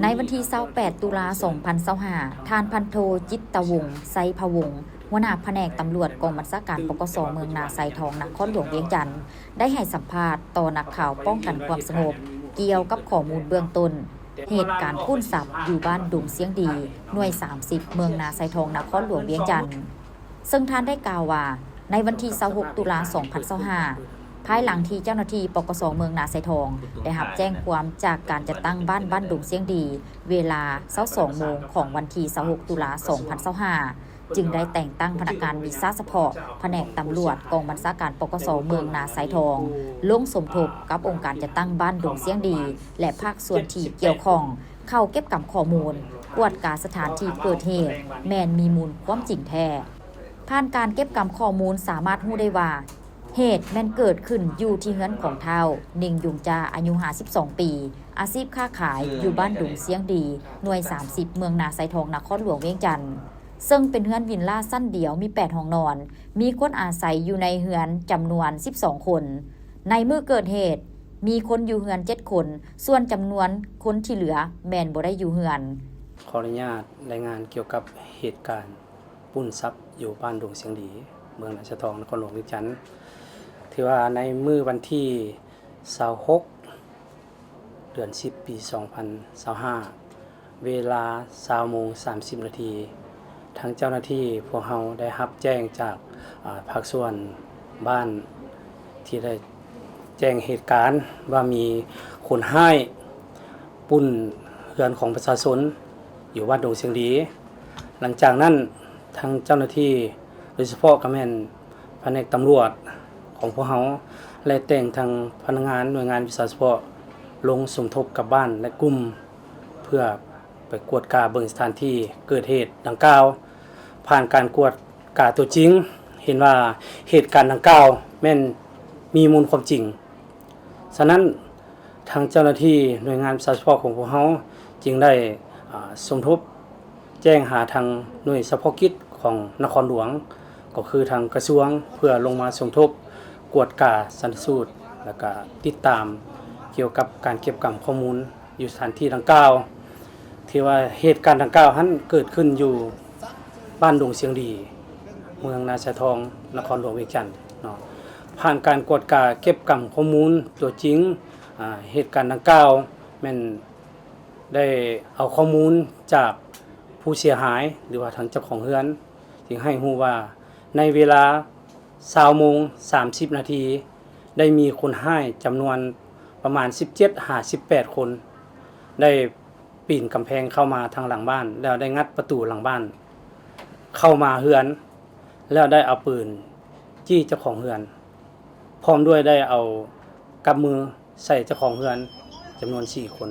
ໃນວັນທີຊາວແປດ ຕຸລາ ສອງພັນຊາວຫ້າ ທ່ານພັນໂທ ຈິດຕະວົງ ໄຊພະວົງ ຫົວໜ້າພະແນກຕຳຫຼວດກອງບັນຊາການ ປກສ ເມືອງນາຊາຍທອງ ນະຄອນຫຼວງວຽງຈັນ ໄດ້ໃຫ້ສຳພາດຕໍ່ນັກຂ່າວປ້ອງກັນຄວາມສະຫງົບ ກ່ຽວກັບຂໍ້ມູນເບື້ອງຕົ້ນ ເຫດການປຸ້ນຊັບຢູ່ບ້ານດົງຊຽງດີ ໜ່ວຍສາມສິບ ເມືອງນາຊາຍທອງ ນະຄອນຫຼວງວຽງຈັນ. ເຊິ່ງທ່ານໄດ້ກ່າວວ່າ ໃນວັນທີຊາວຫົກ ຕຸລາ ສອງພັນຊາວຫ້າ ພາຍຫຼັງທີ່ເຈົ້າໜ້າທີ່ ປກສ ເມືອງນາຊາຍທອງ ໄດ້ຮັບແຈ້ງຄວາມຈາກການຈັດຕັ້ງບ້ານ ບ້ານດົງຊຽງດີ ເວລາຊາວສອງໂມງຂອງວັນທີຊາວຫົກ ຕຸລາ ສອງພັນຊາວຫ້າ ຈຶ່ງໄດ້ແຕ່ງຕັ້ງພະນັກງານວິຊາສະເພາະ ພະແນກຕຳຫຼວດກອງບັນຊາການ ປກສ ເມືອງນາຊາຍທອງ ລົງສົມທົບກັບອົງການຈັດຕັ້ງບ້ານດົງຊຽງດີ ແລະ ພາກສ່ວນທີ່ກ່ຽວຂ້ອງ ເຂົ້າເກັບກຳຂໍ້ມູນ, ກວດກາສະຖານທີ່ເກີດເຫດ ແມ່ນມີມູນຄວາມຈິງແທ້. ຜ່ານການເກັບກຳຂໍ້ມູນສາມາດຮູ້ໄດ້ວ່າ ເຫດແມ່ນເກີດຂຶ້ນຢູ່ທີ່ເຮືອນຂອງທ້າວ ເນັ່ງ ຍຸງຈາ ອາຍຸຫ້າສິບສອງປີ, ອາຊີບຄ້າຂາຍ ຢູ່ບ້ານດົງຊຽງດີ ໜ່ວຍສາມສິບ ເມືອງນາຊາຍທອງ ນະຄອນຫຼວງວຽງຈັນ, ເຊິ່ງເປັນເຮືອນວິນລາຊັ້ນດຽວ ມີແປດຫ້ອງນອນ, ມີຄົນອາໄສຢູ່ໃນເຮືອນຈຳນວນສິບສອງຄົນ. ໃນມື້ເກີດເຫດ ມີຄົນຢູ່ເຮືອນເຈັດຄົນ, ສ່ວນຈຳນວນຄົນທີ່ເຫຼືອແມ່ນບໍ່ໄດ້ຢູ່ເຮືອນ. ຂໍອະນຸຍາດລາຍງານກ່ຽວກັບເຫດການປຸ້ນຊັບຢູ່ບ້ານດົງຊຽງດີ ເມືອງນາຊາຍທອງ ນະຄອນຫຼວງວຽງຈັນ ທີ່ວ່າໃນມື້ວັນທີຊາວຫົກ ເດືອນສິບ ປີສອງພັນຊາວຫ້າ ເວລາຊາວໂມງສາມສິບນາທີ ທາງເຈົ້າໜ້າທີ່ພວກເຮົາໄດ້ຮັບແຈ້ງຈາກ ອາ ພາກສ່ວນບ້ານ ທີ່ໄດ້ແຈ້ງເຫດການວ່າມີຄົນຮ້າຍປຸ້ນເຮືອນຂອງປະຊາຊົນຢູ່ບ້ານດົງຊຽງດີ. ຫຼັງຈາກນັ້ນ ທາງເຈົ້າໜ້າທີ່ ໂດຍສະເພາະກໍແມ່ນພະແນກຕຳຫຼວດຂອງພວກເຮົາ ແລະ ແຕ່ງທັງພະນັກງານໜ່ວຍງານວິຊາສະເພາະ ລົງສົມທົບກັບບ້ານ ແລະ ກຸ່ມ ເພື່ອໄປກວດກາເບິ່ງສະຖານທີ່ເກີດເຫດດັ່ງກ່າວ. ຜ່ານການກວດກາຕົວຈິງ ເຫັນວ່າເຫດການດັ່ງກ່າວແມ່ນມີມູນຄວາມຈິງ. ສະນັ້ນ ທາງເຈົ້າໜ້າທີ່ໜ່ວຍງານສະເພາະຂອງພວກເຮົາຈຶ່ງໄດ້ ອາ ສົມທົບແຈ້ງຫາທາງໜ່ວຍສະເພາະກິດຂອງນະຄອນຫຼວງ ກໍຄືທາງກະຊວງ ເພື່ອລົງມາສົມທົບກວດກາຊັນສູດ ແລ້ວກະຕິດຕາມກ່ຽວກັບການເກັບກຳຂໍ້ມູນຢູ່ສະຖານທີ່ດັ່ງກ່າວ ທີ່ວ່າເຫດການດັ່ງກ່າວຫັ້ນເກີດຂຶ້ນຢູ່ ບ້ານດົງຊຽງດີ ເມືອງນາຊາຍທອງ ນະຄອນຫຼວງວຽງຈັນເນາະ. ຜ່ານການກວດກາເກັບກຳຂໍ້ມູນຕົວຈິງ ອາ ເຫດການດັ່ງກ່າວ ແມ່ນໄດ້ເອົາຂໍ້ມູນຈາກຜູ້ເສຍຫາຍ ຫຼືວ່າທາງເຈົ້າຂອງເຮືອນ ຈຶ່ງໃຫ້ຮູ້ວ່າ ໃນເວລາຊາວໂມງສາມສິບນາທີ ໄດ້ມີຄົນຮ້າຍຈຳນວນປະມານສິບເຈັດຫາສິບແປດຄົນ ໄດ້ ປີນກຳແພງເຂົ້າມາທາງຫຼັງບ້ານ ແລ້ວໄດ້ງັດປະຕູຫຼັງບ້ານເຂົ້າມາເຮືອນ ແລ້ວໄດ້ເອົາປືນຈີ້ເຈົ້າຂອງເຮືອນ ພ້ອມດ້ວຍໄດ້ເອົາກັບມືໃສ່ເຈົ້າຂອງເຮືອນຈຳນວນສີ່ຄົນ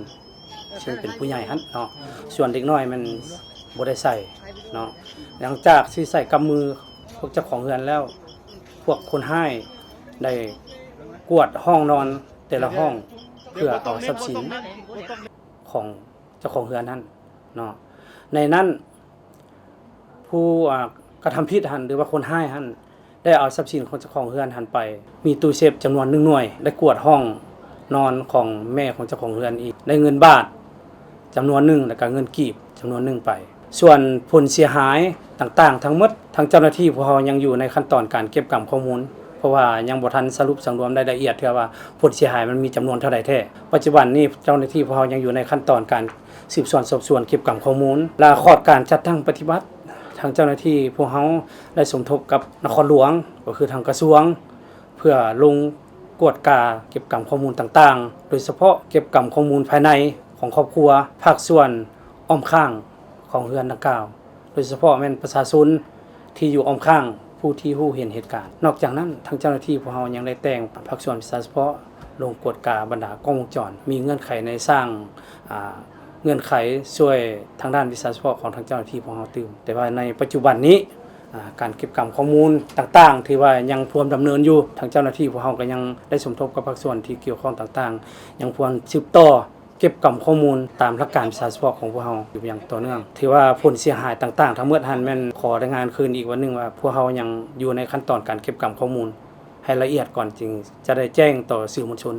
ເຊິ່ງເປັນຜູ້ໃຫຍ່ຫັ້ນເນາະ ສ່ວນເດັກນ້ອຍແມ່ນບໍ່ໄດ້ໃສ່ເນາະ. ຫຼັງຈາກທີ່ໃສ່ກັບມືພວກເຈົ້າຂອງເຮືອນແລ້ວ ພວກຄົນຮ້າຍໄດ້ກວດຫ້ອງນອນແຕ່ລະຫ້ອງ ເພື່ອເອົາຊັບສິນຂອງ ເຈົ້າຂອງເຮືອນຫັ້ນເນາະ. ໃນນັ້ນ ຜູ້ ອາ ກະທຳຜິດຫັ້ນ ຫຼືວ່າຄົນຮ້າຍຫັ້ນ ໄດ້ເອົາຊັບສິນຂອງເຈົ້າຂອງເຮືອນຫັ້ນໄປ ມີຕູ້ເຊບຈຳນວນໜຶ່ງໜ່ວຍ, ໄດ້ກວດຫ້ອງນອນຂອງແມ່ຂອງເຈົ້າຂອງເຮືອນອີກ, ໄດ້ເງິນບາດຈຳນວນໜຶ່ງ ແລ້ວກະເງິນກີບຈຳນວນໜຶ່ງໄປ. ສ່ວນຜົນເສຍຫາຍຕ່າງໆທັງໝົດ ທາງເຈົ້າໜ້າທີ່ພວກເຮົາຍັງຢູ່ໃນຂັ້ນຕອນການເກັບກຳຂໍ້ມູນ ເພາະວ່າຍັງບໍ່ທັນສະຫຼຸບສັງລວມໄດ້ລະອຽດເທື່ອວ່າ ຜົນເສຍຫາຍມັນມີຈຳນວນເທົ່າໃດແທ້. ປັດຈຸບັນນີ້ເຈົ້າໜ້າທີ່ພວກເຮົາຍັງຢູ່ໃນຂັ້ນຕອນການສືບສວນສອບສວນເກັບກຳຂໍ້ມູນ. ລະຂອດການຈັດຕັ້ງປະຕິບັດ ທາງເຈົ້າໜ້າທີ່ພວກເຮົາໄດ້ສົມທົບກັບນະຄອນຫຼວງ ກໍຄືທາງກະຊວງ ເພື່ອລົງກວດກາເກັບກຳຂໍ້ມູນຕ່າງໆ ໂດຍສະເພາະເກັບກຳຂໍ້ມູນພາຍໃນຂອງຄອບຄົວ, ພາກສ່ວນອ້ອມຂ້າງຂອງເຮືອນດັ່ງກ່າວ ໂດຍສະເພາະແມ່ນປະຊາຊົນທີ່ຢູ່ອ້ອມຂ້າງຜູ້ທີ່ຮູ້ເຫັນເຫດການ. ນອກຈາກນັ້ນ ທາງເຈົ້າໜ້າທີ່ພວກເຮົາຍັງໄດ້ແຕ່ງພາກສ່ວນວິຊາສະເພາະລົງກວດກາບັນດາກ້ອງວົງຈອນ ມີເງື່ອນໄຂໃນສ້າງ ອາ ເງື່ອນໄຂຊ່ວຍທາງດ້ານວິຊາສະເພາະຂອງທາງເຈົ້າໜ້າທີ່ພວກເຮົາຕື່ມ. ແຕ່ວ່າໃນປັດຈຸບັນນີ້ ອາ ການເກັບກຳຂໍ້ມູນຕ່າງໆ ຖືວ່າຍັງພວມດຳເນີນຢູ່. ທາງເຈົ້າໜ້າທີ່ພວກເຮົາກໍຍັງໄດ້ສົມທົບກັບພາກສ່ວນທີ່ກ່ຽວຂ້ອງຕ່າງໆ ຍັງພວມສືບຕໍ່ ເກັບກຳຂໍ້ມູນຕາມຫຼັກການວິຊາສະເພາະຂອງພວກເຮົາຢູ່ຢ່າງຕໍ່ເນື່ອງ. ຖືວ່າຜົນເສຍຫາຍຕ່າງໆທັງໝົດຫັ້ນ ແມ່ນຂໍລາຍງານຄືນອີກວັນໜຶ່ງວ່າ ພວກເຮົາຍັງຢູ່ໃນຂັ້ນຕອນການເກັບກຳຂໍ້ມູນໃຫ້ລະອຽດກ່ອນ ຈຶ່ງຈະໄດ້ແຈ້ງຕໍ່ສື່ມວນຊົນ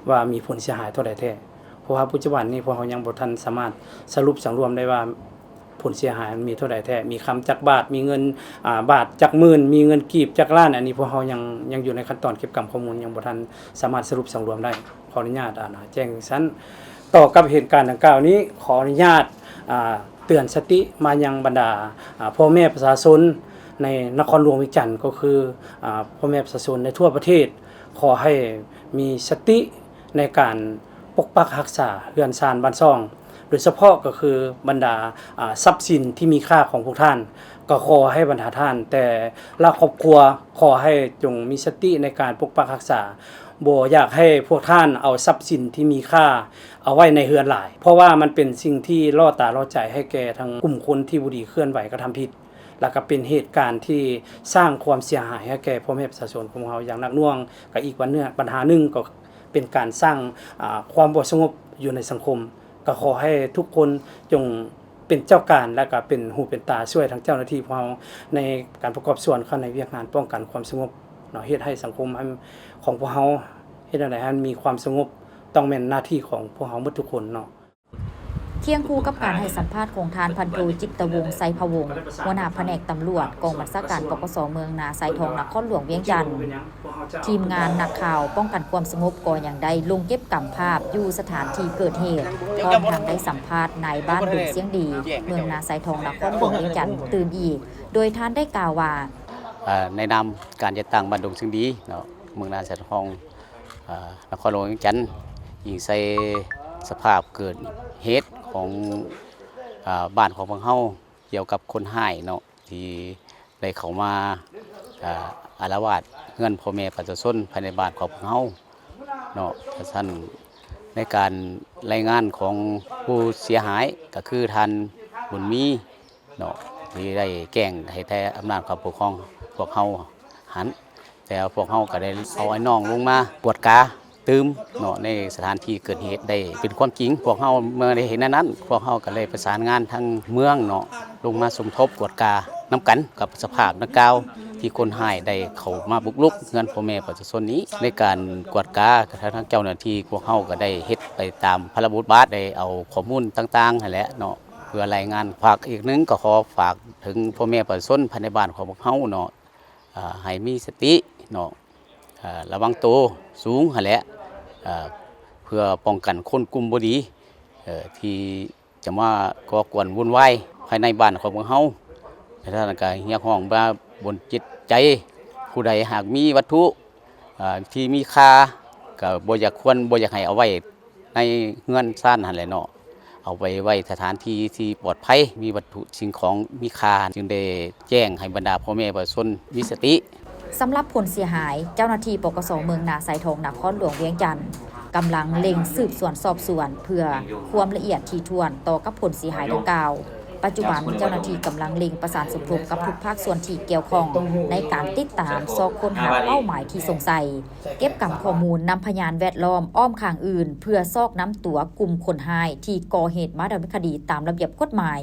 ວ່າມີຜົນເສຍຫາຍເທົ່າໃດແທ້. ເພາະວ່າປັດຈຸບັນນີ້ພວກເຮົາຍັງບໍ່ທັນສາມາດສະຫຼຸບສັງລວມໄດ້ວ່າ ຜົນເສຍຫາຍມັນມີເທົ່າໃດແທ້ ມີຄຳຈັກບາດ ມີເງິນ ອ່າ ບາດຈັກໝື່ນ ມີເງິນກີບຈັກລ້ານ ອັນນີ້ພວກເຮົາຍັງ ຍັງຢູ່ໃນຂັ້ນຕອນເກັບກຳຂໍ້ມູນ ຍັງບໍ່ທັນສາມາດສະຫຼຸບສັງລວມໄດ້. ຂໍອະນຸຍາດ ອ່າ ແຈ້ງຊັ້ນ. ຕໍ່ກັບເຫດການດັ່ງກ່າວນີ້ ຂໍອະນຸຍາດ ອ່າ ເຕືອນສະຕິມາຍັງບັນດາ ອ່າ ພໍ່ແມ່ປະຊາຊົນໃນນະຄອນຫຼວງວຽງຈັນ ກໍຄື ອ່າ ພໍ່ແມ່ປະຊາຊົນໃນທົ່ວປະເທດ ຂໍໃຫ້ມີສະຕິໃນການປົກປັກຮັກສາເຮືອນຊານບ້ານຊ່ອງ ໂດຍສະເພາະກໍຄືບັນດາ ອ່າ ຊັບສິນທີ່ມີຄ່າຂອງພວກທ່ານ ກໍຂໍໃຫ້ບັນດາທ່ານແຕ່ລະຄອບຄົວ ຂໍໃຫ້ຈົ່ງມີສະຕິໃນການປົກປັກຮັກສາ ບໍ່ຢາກໃຫ້ພວກທ່ານເອົາຊັບສິນທີ່ມີຄ່າເອົາໄວ້ໃນເຮືອນຫຼາຍ ເພາະວ່າມັນເປັນສິ່ງທີ່ຫຼໍ່ຕາຫຼໍ່ໃຈໃຫ້ແກ່ທັງກຸ່ມຄົນທີ່ບໍ່ດີເຄື່ອນໄຫວກະທຳຜິດ ແລ້ວກໍເປັນເຫດການທີ່ສ້າງຄວາມເສຍຫາຍໃຫ້ແກ່ພໍ່ແມ່ປະຊາຊົນຂອງເຮົາຢ່າງໜັກໜ່ວງ. ກໍອີກບັນຫາ ບັນຫາໜຶ່ງກໍເປັນການສ້າງ ອ່າ ຄວາມບໍ່ສະຫງົບຢູ່ໃນສັງຄົມ ກໍຂໍໃຫ້ທຸກຄົນຈົ່ງເປັນເຈົ້າການ ແລ້ວກໍເປັນຫູເປັນຕາຊ່ວຍທາງເຈົ້າໜ້າທີ່ພວກເຮົາ ໃນການປະກອບສ່ວນເຂົ້າໃນວຽກງານປ້ອງກັນຄວາມສະຫງົບເນາະ ເຮັດໃຫ້ສັງຄົມ ໃຫ້ ຂອງພວກເຮົາ ເຮັດແນວໃດໃຫ້ມັນມີຄວາມສະຫງົບ ຕ້ອງແມ່ນໜ້າທີ່ຂອງພວກເຮົາໝົດທຸກຄົນເນາະ. ຄຽງຄູ່ກັບການໃຫ້ສຳພາດຂອງທ່ານ ພັນໂທ ຈິດຕະວົງ ໄຊພະວົງ ຫົວໜ້າພະແນກຕຳຫຼວດ ກອງບັນຊາການ ປກສ ເມືອງນາຊາຍທອງ ນະຄອນຫຼວງວຽງຈັນ, ທີມງານນັກຂ່າວປ້ອງກັນຄວາມສະຫງົບກໍຍັງໄດ້ລົງເກັບກຳພາບຢູ່ສະຖານທີ່ເກີດເຫດ, ພ້ອມທັງໄດ້ສຳພາດນາຍບ້ານດົງຊຽງດີ ເມືອງນາຊາຍທອງ ນະຄອນຫຼວງວຽງຈັນຕື່ມອີກ, ໂດຍທ່ານໄດ້ກ່າວວ່າ ເອີ່ ໃນນາມການຈັດຕັ້ງບ້ານດົງຊຽງດີເນາະ ເມືອງນາຊາຍທອງ ເອີ່ ນະຄອນຫຼວງວຽງຈັນ, ອີງໃສ່ສະພາບເກີດເຫດຂອງ ເອີ່ ບ້ານຂອງພວກເຮົາ ກ່ຽວກັບຄົນຮ້າຍເນາະ ທີ່ໄດ້ເຂົ້າມາ ເອີ່ ອາລະວາດເຮືອນພໍ່ແມ່ປະຊາຊົນພາຍໃນບ້ານຂອງພວກເຮົາເນາະ. ສະນັ້ນ ໃນການລາຍງານຂອງຜູ້ເສຍຫາຍ ກໍຄືທ່ານບຸນມີ ເນາະ ທີ່ໄດ້ແຈ້ງໃຫ້ແຕ່ອຳນາດການປົກຄອງພວກເຮົາຫັ້ນ, ແຕ່ພວກເຮົາກໍໄດ້ເອົາອ້າຍນ້ອງລົງມາກວດກາຕື່ມເນາະ ໃນສະຖານທີ່ເກີດເຫດໄດ້ເປັນຄວາມຈິງ. ພວກເຮົາເມື່ອໄດ້ເຫັນແນວນັ້ນ ພວກເຮົາກໍໄດ້ປະສານງານທາງເມືອງເນາະ ລົງມາສົມທົບກວດການຳກັນກັບສະພາບດັ່ງກ່າວ ທີ່ຄົນຮ້າຍໄດ້ເຂົ້າມາບຸກລຸກເຮືອນພໍ່ແມ່ປະຊາຊົນນີ້. ໃນການກວດກາ ທາງເຈົ້າໜ້າທີ່ພວກເຮົາກໍໄດ້ເຮັດໄປຕາມພາລະບົດບາດ ໄດ້ເອົາຂໍ້ມູນຕ່າງໆຫັ້ນແຫຼະເນາະ ເພື່ອລາຍງານ. ຝາກອີກໜຶ່ງ ກໍຂໍຝາກເຖິງພໍ່ແມ່ປະຊາຊົນພາຍໃນບ້ານຂອງພວກເຮົາເນາະ ເອີ່ ໃຫ້ມີສະຕິເນາະ ເອີ່ ລະວັງໂຕສູງຫັ້ນແຫຼະ ເອີ່ ເພື່ອປ້ອງກັນຄົນກຸ່ມບໍ່ດີ ເອີ່ ທີ່ຈະມາກໍ່ກວນວຸ່ນວາຍພາຍໃນບ້ານຂອງພວກເຮົາ. ແລະ ທ່ານກໍຮຽກຮ້ອງວ່າບົນຈິດໃຈ ຜູ້ໃດຫາກມີວັດຖຸ ເອີ່ ທີ່ມີຄ່າ ກໍບໍ່ຢາກ ຄວນບໍ່ຢາກໃຫ້ເອົາໄວ້ ໃນເຮືອນຊານຫັ້ນແຫຼະເນາະ ເອົາໄປໄວ້ສະຖານທີ່ທີ່ປອດໄພ ມີວັດຖຸສິ່ງຂອງມີຄ່າ ຈຶ່ງໄດ້ແຈ້ງໃຫ້ບັນດາພໍ່ແມ່ປະຊາຊົນມີສະຕິ. ສຳລັບຜົນເສຍຫາຍ, ເຈົ້າໜ້າທີ່ ປກສ ເມືອງນາຊາຍທອງ ນະຄອນຫຼວງວຽງຈັນ ກຳລັງເລັ່ງສືບສວນສອບສວນ ເພື່ອຄວາມລະອຽດຖີ່ຖ້ວນຕໍ່ກັບຜົນເສຍຫາຍດັ່ງກ່າວ. ປັດຈຸບັນເຈົ້າໜ້າທີ່ກຳລັງເລັ່ງປະສານສົມທົບກັບທຸກພາກສ່ວນທີ່ກ່ຽວຂ້ອງ ໃນການຕິດຕາມຊອກຄົ້ນຫາເປົ້າໝາຍທີ່ສົງໄສ, ເກັບກຳຂໍ້ມູນນຳພະຍານແວດລ້ອມອ້ອມຂ້າງອື່ນ ເພື່ອຊອກນຳຕົວກຸ່ມຄົນຮ້າຍທີ່ກໍ່ເຫດມາດຳເນີນຄະດີຕາມລະບຽບກົດໝາຍ.